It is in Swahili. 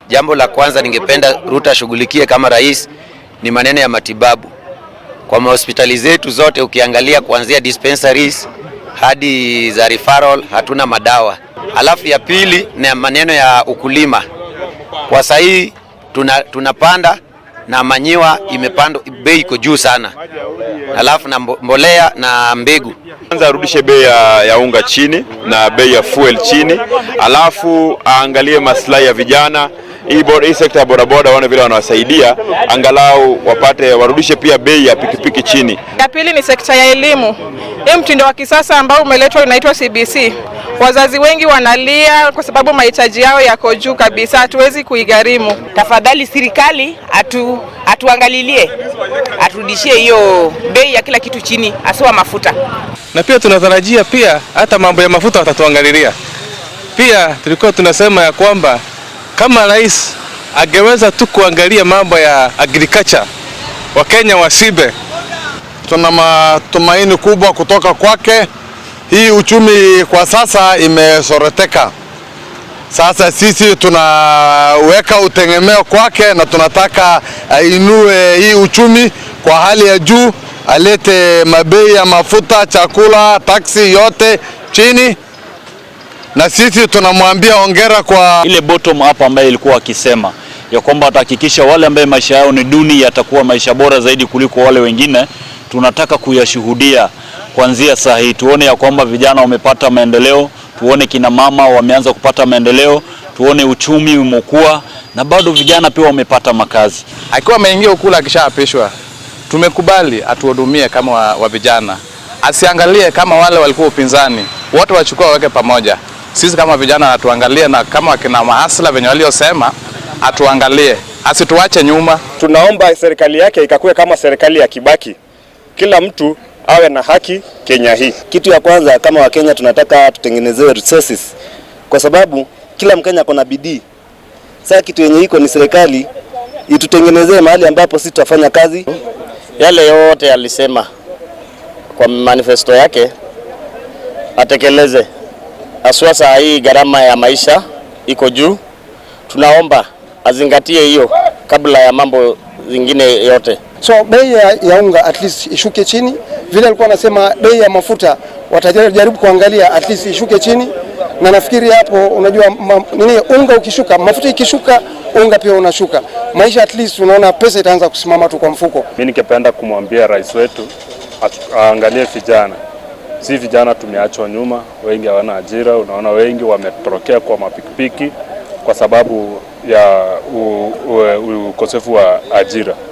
Jambo la kwanza ningependa Ruto ashughulikie kama rais ni maneno ya matibabu. Kwa mahospitali zetu zote ukiangalia kuanzia dispensaries hadi za referral hatuna madawa. Alafu ya pili ni maneno ya ukulima. Kwa sahii tunapanda na manure imepandwa, bei iko juu sana, alafu na mbolea na mbegu. Kwanza arudishe bei ya unga chini na bei ya fuel chini, alafu aangalie maslahi ya vijana. Hii sekta ya bodaboda waone vile wanawasaidia, angalau wapate warudishe pia bei ya pikipiki chini. Ya pili ni sekta ya elimu. Hii mtindo wa kisasa ambao umeletwa unaitwa CBC. Wazazi wengi wanalia kwa sababu mahitaji yao yako juu kabisa, hatuwezi kuigharimu. Tafadhali serikali atuangalilie, aturudishie hiyo bei ya kila kitu chini, haswa mafuta. Na pia tunatarajia pia hata mambo ya mafuta watatuangalilia. Pia tulikuwa tunasema ya kwamba kama rais angeweza tu kuangalia mambo ya agriculture, Wakenya washibe. Tuna matumaini kubwa kutoka kwake. Hii uchumi kwa sasa imesoroteka. Sasa sisi tunaweka utegemeo kwake na tunataka ainue hii uchumi kwa hali ya juu, alete mabei ya mafuta, chakula, taksi yote chini, na sisi tunamwambia hongera kwa ile bottom up ambayo ilikuwa akisema ya kwamba atahakikisha wale ambaye maisha yao ni duni yatakuwa maisha bora zaidi kuliko wale wengine. Tunataka kuyashuhudia kuanzia saa hii, tuone ya kwamba vijana wamepata maendeleo, tuone kina mama wameanza kupata maendeleo, tuone uchumi umekuwa na bado vijana pia wamepata makazi. Akiwa ameingia Ikulu akishaapishwa, tumekubali atuhudumie kama wa vijana, asiangalie kama wale walikuwa upinzani, wote wachukua waweke pamoja. Sisi kama vijana atuangalie, na kama wakina mahustler venye waliosema atuangalie, asituache nyuma. Tunaomba serikali yake ikakuwe kama serikali ya Kibaki, kila mtu awe na haki Kenya hii. Kitu ya kwanza kama Wakenya tunataka tutengenezewe resources, kwa sababu kila Mkenya ako na bidii. Sasa kitu yenye iko ni serikali itutengenezee mahali ambapo sisi tutafanya kazi. Yale yote alisema kwa manifesto yake atekeleze, haswa saa hii gharama ya maisha iko juu. Tunaomba azingatie hiyo kabla ya mambo zingine yote. So bei ya unga at least ishuke chini, vile alikuwa anasema bei ya mafuta watajaribu kuangalia at least ishuke chini, na nafikiri hapo, unajua nini, unga ukishuka, mafuta ikishuka, unga pia unashuka, maisha at least unaona pesa itaanza kusimama tu kwa mfuko. Mimi ningependa kumwambia rais wetu aangalie vijana. Si vijana tumeachwa nyuma, wengi hawana ajira. Unaona wengi wametorokea kwa mapikipiki kwa sababu ya ukosefu wa ajira.